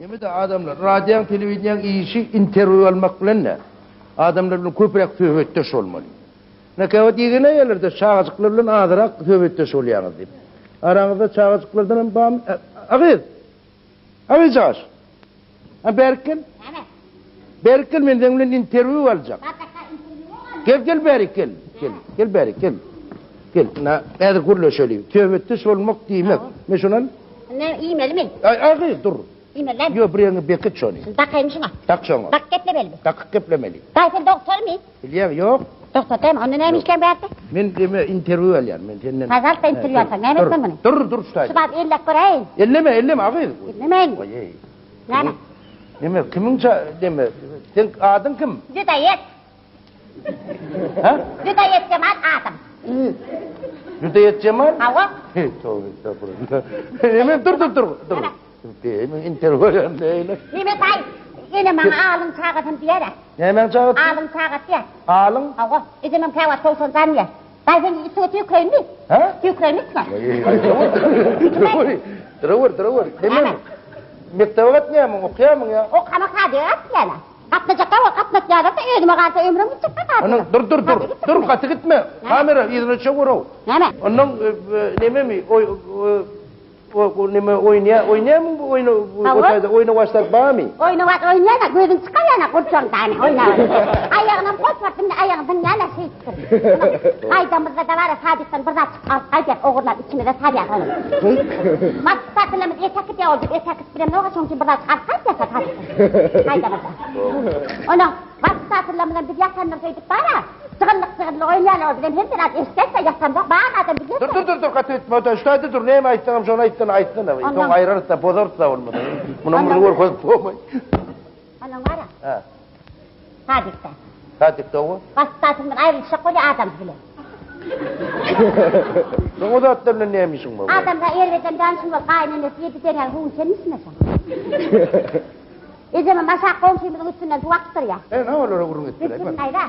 Hemme-de adamlar, radioň, telewideniýäň işi interwýu almak bilen däl. Adamlar bilen köpräk söhbetdeş bolmaly. Ine, käwagt ýigrenäýerler-de, çagajyklar bilen azyrak söhbetdeş bolýaňyz diýip. Araňyzda çagajyklardan hem barmy? A gyz! A gyzjagaş! A bärik gel. Näme? Bärik gel, men seň bilen interwýu aljak. Bataka interwýu aljak. Gel, gel bärik gel. Gel, gel bärik gel. Gel, ina, häzir gürleşeli. Söhbetdeş bolmak diýmek. Men şondan Ne iýmelimi? Aý, aý gyz, dur. Iýmeli däl. Ýok, bir ýeriňi bekit şony. Şuny dakaýyn şuňa. Dak şoňa. Dak geplemeli. Dakyp geplemeli. Daýy sen dogtormy? Bilýäň, ýok. Dogtor dämi? Onda näme işleň bärde? Men deme interwýu alýan, men senden. Pažalsta interwýu alsaň, näme etmeli muny? Dur, dur şu taýda. Şu bady elläp göräýin. Elleme, elleme, a gyz. Ellemäýin. Oý-eý. Näme? Neme, kimiň ça, deme, seň adyň kim? Lýudaýet. Ha? Lýudaýet Jemal adym. Lýudaýet Jemal? Hawa. Hey, tövbe estağfurullah. Neme, dur, dur, dur, dur. Näme? Neme interwýu alýan däl. Neme daýy, ene maňa alyň çagasam diýer-ä. Nämäň çagasy? Alyň çagasy diýer. Alyň? Hawa, ejemem käwagt towşan jan diýer. Daýy sen içiňe tüýküreýinmi? Hä? Tüýküreýinmi içiňe? Durawur, durawur. Näme? Mekdebe gatnaýarmyň, okaýarmyň ýa? Okamak hady gatnaýan. Gatnajak ol gatnatýarlar-da özüme galsa ömrüm gitjek da Onuň dur dur dur. Dur gaty gitme. Kamera yzyna çöwür-ow. Näme? Ondan nememi oý O neme oýnaýa, oýnaýarmyň bu oýny? O taýda oýna başlap barmy? Oýna baş oýnaýana, gözüň çykarýana gurjagyň däne oýnap. Aýagynam goşmak indi aýagyny zyňýana şeýtdir. Gaýdamyzda da bara sadikden bir zat çykyp alyp gaýdýar, ogurlap içimize salýar ony. Maksatymyz et äkidýär ol biz et äkidip bilemzok, şonuň üçin bir zat alyp gaýdýar sadikden. Gaýdamyzda. Onuň Wagtdatyrlarymyzam biz ýatandyrys öýdüp bar-a. Jygyllyk-jygyllyk oýnaýarlar, ol bizem hemme zat eşidäs-de ýatamzok, bar adam bilýär. Dur, dur, dur, dur, gaty ötme, otur, şu taýda dur, näme aýtsaňam şony aýtsana, aýtsana, soň aýrarys-da, pozarys-da bolmasa. Munam bir görkezip bolmaý. Onuň bar-a. Hä. Sadikde. Sadikde owa. Wagtdatyrymyz aýrylyşjak bolýar adamsy bilen. Soň o zatlar bilen näme işiň bar? Adamsa erbedem däl, şuny bolup gaýynenesi ýedi derýaň suwuny içenmişin-ä şoň. Ejemem aşak goňşymyzyň üstünden suw akdyrýar. E, näme olara gürrüň etdiler? Biz gaýra,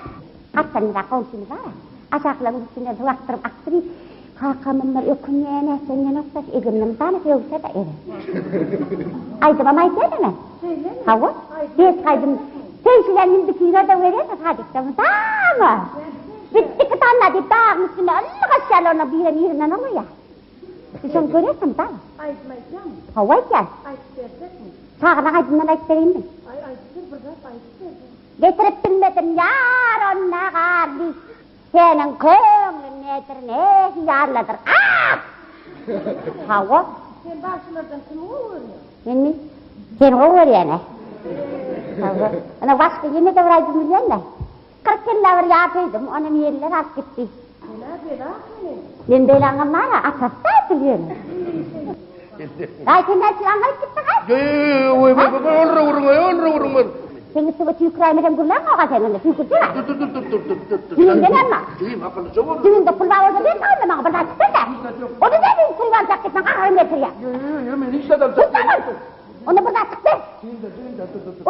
gapdalymyzda goňşymyz bar-a. Aşaklaryň üstünden suw akdyryp akdyryp, kakamam bir ökünýän, äsgenýän okdaş, ejemden dana sögüşer-de ere. Aýdymam aýdýan ene. Hawa, beş aýdym. Söýşülen hindi kino-da berýär-de sadikde mydama. Biz iki sany diýip dagyň üstünde ylgaşýarlar, onda birem yzyndan oňaýar. Şony görýärsiň dagy. Aýdym aýdýaňmy? Hawa aýdýan. Aýdyp berjekmi? Çagalaň aýdymyndan aýdyp bereýinmi? Aý aýdyp ber bir zat aýdyp ber. Getirip bilmedim ýar onda garly. Seniň köňlüň nedir ne hyýalladyr. Ah! Hawa. Sen bagşylardan kimi gowy görýäň? Menmi? Seni gowy görýän-ä. Hawa. Ine başga ýene-de bir aýdym bilýän-dä. 40 ýylla bir ýar söýdüm, onam ýeller alyp gitdi. Sen-ä bela ekeniň. Men belaňam bar-a, atasy-da aýdyl ýöne. Daýy, sen näçe ýyl aňryk gitdiň-aý? Ýo-ýo-ýo, oý, oý, oý, oý, oý, oý, oý. Seň üstüňe tüýküräýmesem gürläňok-a sen indi, tüýkürjek-ä. Dur, dur, dur, dur, dur, dur, dur. Jübiňden alma. Jigim, akyllyja bol. Jübiňde pul bar bolsa ber onda maňa bir zat çyksa-da. Ony näme üçin aljak diýip maňa gaharyňy getirýäň. Ýo-ýo-ýo, men hiç zat aljak däl. Onda bir zat çykdy.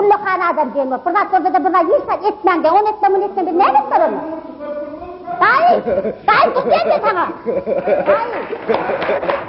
Ullakan adam diýen bolup, bir zat bolsa-da bir zat hiç zat etmäň diýen, ony etme, muny etme, biz näme etmeli onda? Daýy, daýy dur diýen men saňa. Daýy.